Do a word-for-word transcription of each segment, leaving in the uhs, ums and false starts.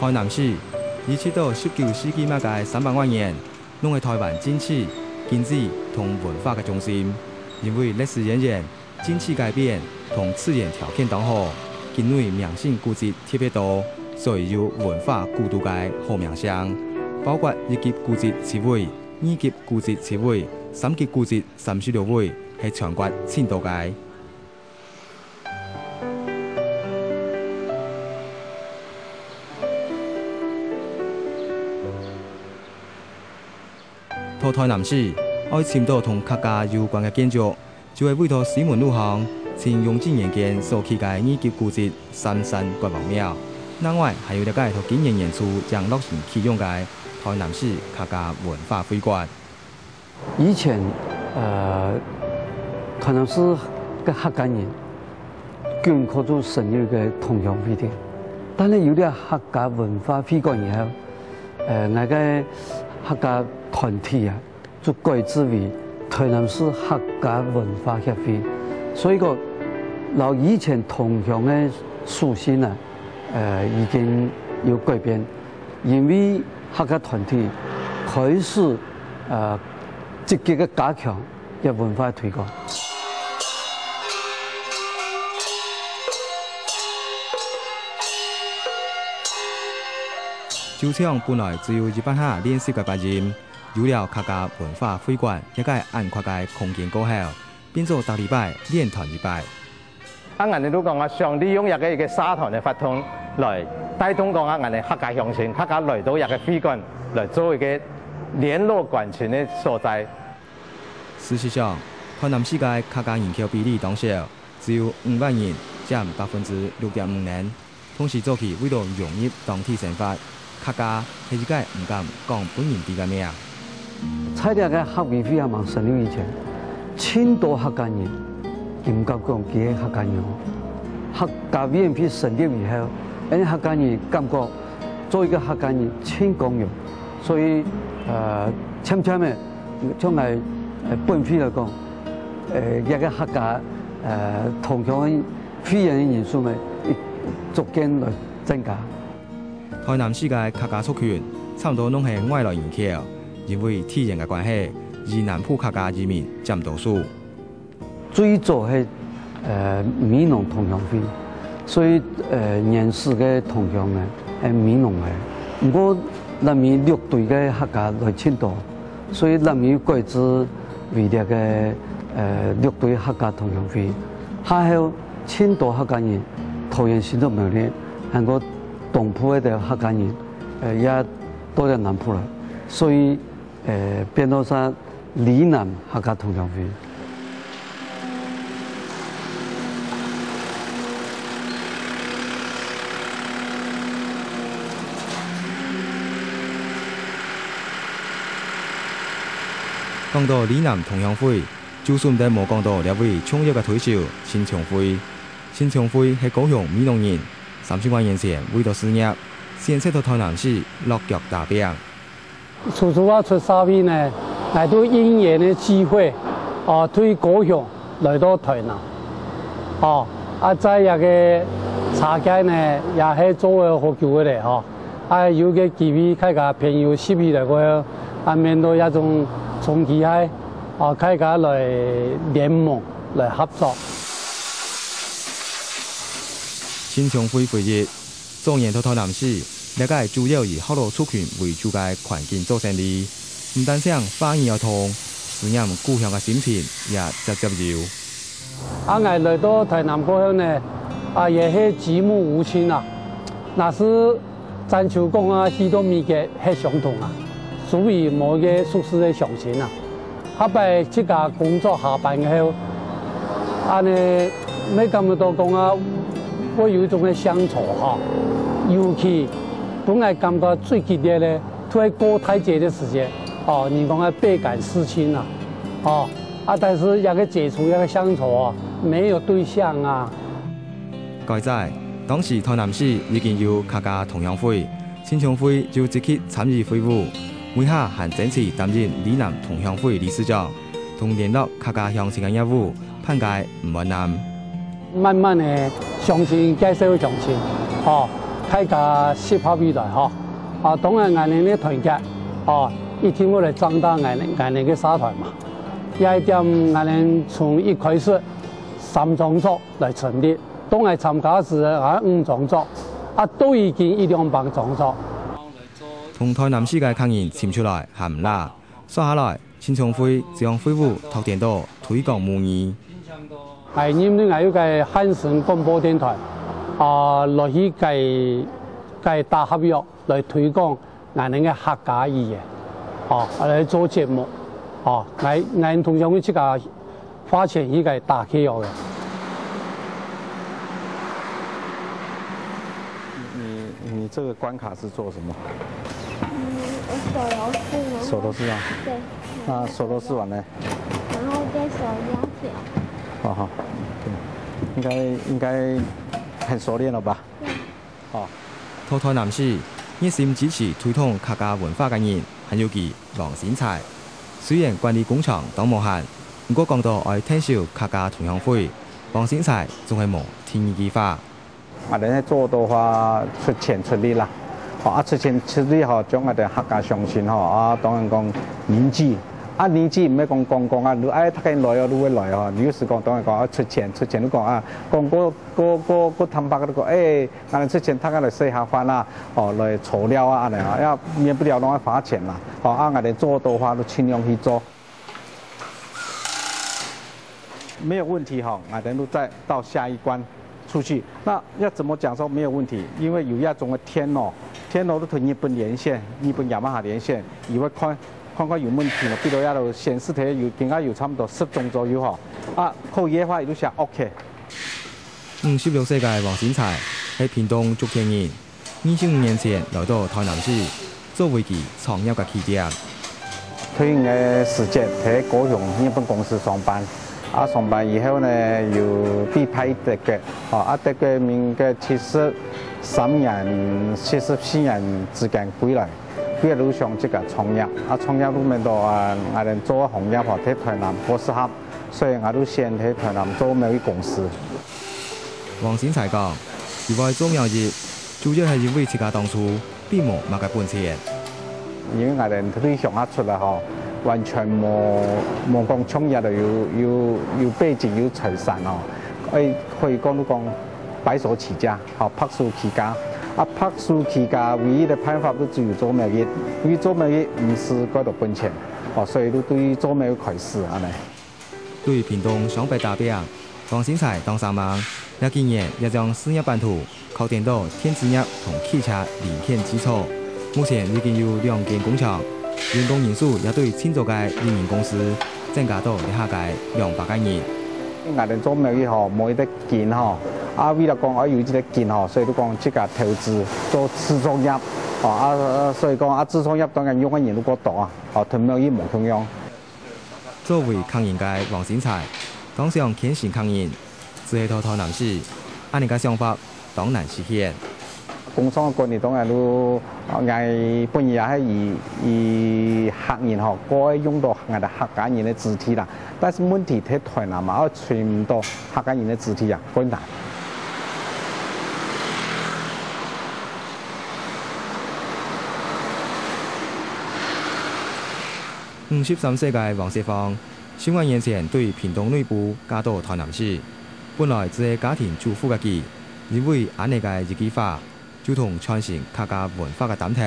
台南市，一直到十九世紀末个三百外年，攏係台灣政治、經濟同文化个中心。因為歷史淵源、政治改變同自然條件當好，境內名勝古蹟特別多，所以有文化古都个好名聲。包括一級古蹟七位、二級古蹟七位、三級古蹟三十六位，係全國盡多个。 到台南市，愛尋到同客家有關个建築，就係為著西門路項，清永靖年間所起个二級古蹟三山國王廟。另外，還有這个到今年年初正落成啟用个台南市客家文化會館。 以前，呃，台南市个客家人，均可做成立个同鄉會个，但係有了客家文化會館以後，呃，𠊎个客家團體啊，就改制為台南市客家文化協會。所以講，摎以前同鄉个屬性啊，呃，已經有改變。 因為客家團體開始，呃，積極个加強這文化推廣。就像本來只有一百下練習个八音，有了客家文化會館這个恁闊个空間過後，變做逐禮拜練團一擺。 啊，𠊎等就講啊，想利用這个一个社團个活動來帶動講啊，𠊎等客家鄉親、客家來到這个會館來做一个聯絡感情个所在。事實上，台南市个客家人口比例當少，只有五萬人，佔百分之六點五呢。同時早期為了融入當地生活， 客家係一个毋敢講分人知个名。在這个客委會還吂成立以前，盡多客家人，佢毋敢講佢係客家人哦。客家委員會成立以後，𫣆客家人感覺做一个客家人盡光榮，所以，呃，漸漸个，像𠊎，呃，本會來講，呃，這个客家，呃，同鄉个會員个人數呢，逐漸來增加。 台南市个客家族群差毋多攏係外來人口，因為地緣个關係，以南部客家移民佔多數。最早係，呃，美濃同鄉會，所以，呃，原始个同鄉呢，係美濃个。毋過，南美六堆个客家來盡多，所以南美改制為這个，呃，六堆客家同鄉會。下後，盡多客家人，桃園、新竹、苗栗，還過 東部个客家人，呃，也到了南部來，所以，呃，變到係里南客家同鄉會。講到里南同鄉會，就毋得無講到這位重要个推手，陳昌輝。 陳昌輝係高雄美濃人，三十外年前為著事業，選擇到台南市落腳打拚。初初啊出社會呢，𠊎都因緣个機會，哦，對高雄來到台南，哦，啊，在這个茶街呢，也係做了好久个咧，吼。啊，有个機會，大家朋友熟起來過後，啊，面對這種衝擊害，哦，大家來聯盟。 來合作。陳昌輝回憶，早年到台南市，這个主要以學老族群為主个環境做生理，毋單淨話語愛通，思念故鄉个心情也節節有。啊，𠊎來到台南過後呢，啊，也係舉目無親啊，若係 親像講啊，去到美國係相同啊，屬於無一个熟識个鄉親啊。下擺自家工作下班後，恁呢，會感覺到講啊，會有一種个鄉愁吼。尤其分𠊎感覺最激烈个，就係過大節个時節，哦，人講啊，倍感思親啊，哦，啊，但是這个解除這个鄉愁啊，沒有對象啊。 該在，當時台南市已經有客家同鄉會，陳昌輝就積極參與會務，尾下還爭取擔任里南同鄉會理事長，同聯絡客家鄉親个業務，盼个毋會難。慢慢个，鄉親介紹鄉親，吼，大家集合起來吼，啊，當然𠊎等个團結，吼，一定會來壯大𠊎等，𠊎等个社團嘛。這一點𠊎等從一開始三張桌來成立，當𠊎參加時啊五張桌，啊，都已經一兩百張桌。同臺南市个客人尋出來還毋罅，煞下來 青總會將會務拓展到推廣母語。𠊎認為𠊎有个漢聲廣播電臺，啊，來去該，該打合約來推廣𠊎等个客家語言，哦，來做節目，哦，𠊎，𠊎同鄉會自家花錢去該打契約个。你，你這個關卡是做什麼？嗯，我鎖螺絲，然後，鎖螺絲啊？對。那鎖螺絲完呢？然後再鎖壓條。哦，好，對，應該，應該很熟練了吧？對。哦。在臺南市，熱心支持推動客家文化个人，還有佢，黃新財。雖然管理工場當無閒，毋過講到愛𢯭手客家同鄉會，黃新財總係無第二句話。 𠊎等係做到話出錢出力啦。吼，啊，出錢出力吼，將𠊎等客家鄉親吼，啊，當然講凝聚。啊，凝聚毋係講講講啊，你愛大家來哦，你會來哦。你有時講，當然講啊，出錢，出錢，你講啊，講過，過，過，過坦白个講，誒，𠊎等出錢，大家來食下飯啊，哦，來坐尞啊，恁樣啊，也免不了攏愛花錢啦。吼，啊，𠊎等做到話，都盡量去做。 沒有問題哈，𠊎等都再到下一關出去。那要怎麼講說沒有問題？因為有那種的天哦，天哦都同日本連線，日本雅馬哈連線，以後看，看看有問題無，比如遐个顯示體有，今下有差不多十種左右哈。啊，可以个話，佢都寫OK。五十六歲个黃新財係屏東竹田人， 二十五年前來到臺南市，做為佢創業个起點。退伍个時節，在高雄日本公司上班，啊，上班以後呢，又被派德國，哦，啊，德國民國七十三年、七十四年之間歸來，歸來就想自家創業，啊，創業就面到啊，𠊎等做个行業吼，在臺南不適合，所以𠊎就選在臺南做貿易公司。黃新財講，佢會做貿易， 主要係因為自家當初並無麼个本錢。因為𠊎等對鄉下出來吼，完全無，無講創業个有，有，有背景有財產哦。愛可以講就講白手起家，吼，白手起家。啊，白手起家唯一个辦法就只有做貿易，因為做貿易毋使蓋多本錢，哦，所以就對做貿易開始恁呢。 對屏東雙北打拚，黃新財當生猛，這幾年也將事業版圖擴展到電子業同汽車零件製造。目前已經有兩間工廠，員工人數也對盡早个一人公司增加到這下个兩百个人。𠊎等做貿易吼，無一個根吼，啊，為了講愛有一個根吼，所以就講自家投資做製造業，哦，啊，所以講啊，製造業當然用个人就較多啊，哦，同貿易無共樣。 作為客人个黃新財，當想牽成客人，只係在臺南市，恁呢个想法當難實現。工商个管理當然都，呃，𠊎本意也係以，以客人吼，過愛用到𠊎等客家人个子弟啦。但是問題在臺南嘛，愛尋到客家人个子弟啊，困難。 五十三歲个黃雪芳，十五年前對屏東內埔嫁到臺南市。本來只係家庭主婦个佢，因為恁呢个一句話，就同傳承客家文化个擔頭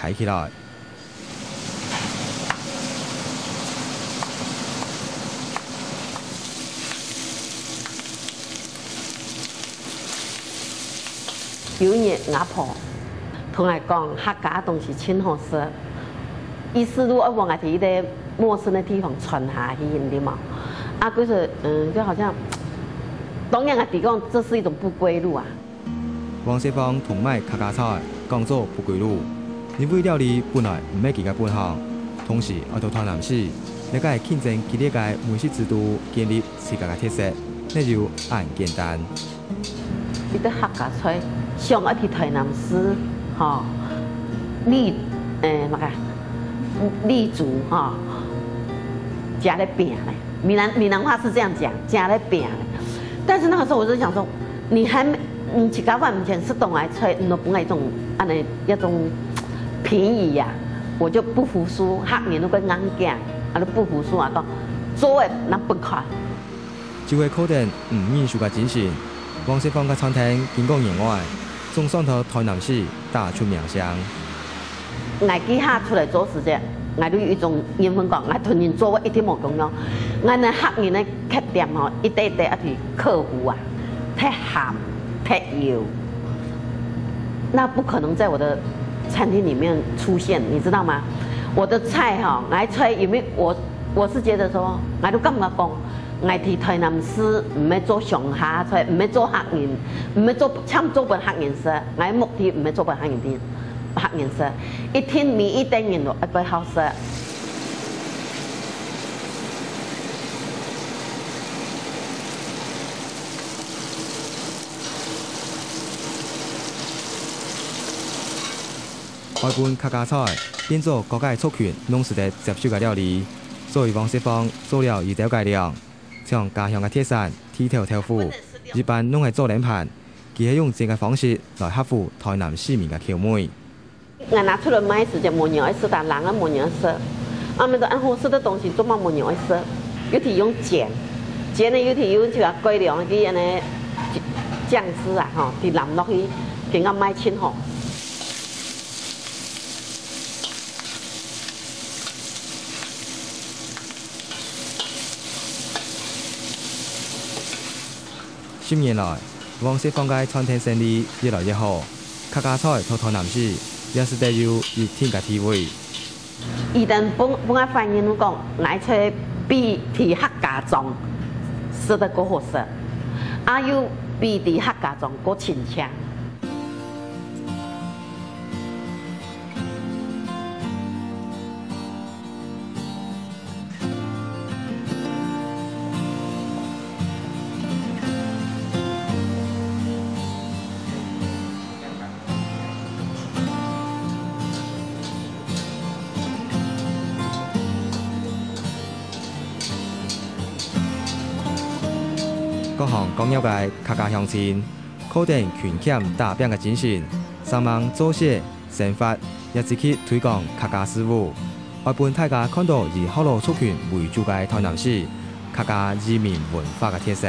揢起來。 有一日，吾婆同𠊎講，客家个東西盡好食，意思就愛往𠊎兜一個陌生个地方傳下去，你知無？啊，故所，嗯，就好像，當然𠊎知講這是一種不歸路啊。黃雪芳同賣客家菜，講做不歸路，因為料理本來毋係佢个本行，同時愛在臺南市，這個競爭激烈个美食之都建立 自家个特色，哪有恁簡單。一個客家菜，想愛在臺南市，吼，立，誒，麼个，立足，吼，食咧拚咧。閩南，閩南話是這樣講，食咧拚咧。但是那個時候我就想說，你還沒，你自家還毋肯食到𠊎个菜，你都分𠊎一種恁呢一種評語啊，我就不服輸，客人都會硬頸，啊都不服輸啊，講做个人分看。就係靠等毋認輸个精神，黃色芳个餐廳經過年外，總算在臺南市打出名聲。 𠊎這下出來做事情，𠊎就有一種緣分講，𠊎同人做，𠊎一定無共樣。𠊎等客人个缺點吼，一個一個愛去克服啊，忒鹹、忒油，那不可能在我的餐廳裡面出現，你知道嗎？我的菜哈，𠊎菜因為我我是覺得說，𠊎都感覺講，𠊎在臺南市毋係做鄉下菜，毋係做客人，毋係做，淨做分客人食，𠊎目的毋係做分客人食。 客人食，一定每一個人都愛好食。愛分客家菜變做各个族群攏使得接受个料理，所以黃色芳做了一兜改良，像家鄉个特產地頭豆腐，一般攏係做冷盤，佢係用煎个方式來合乎臺南市民个口味。 𠊎拿出來賣時節，無人愛食，但冷个無人愛食。啊，毋係講恁好食个東西，做麼無人愛食？尤其用煎，煎个尤其用這个改良个恁呢醬汁啊，吼，去淋落去，佢个賣盡好。 十年來，黃色芳个餐廳生理越來越好，客家菜在臺南市也使得有一定个地位。佢等分，分𠊎反映講，𠊎个菜比在客家庄食得過好食，啊又比在客家庄過親切。 各行各業个客家鄉親，靠等勤儉打拚个精神，煞猛做事、生活，也積極推廣客家事務，愛分大家看到以學老族群為主个臺南市客家移民文化个特色。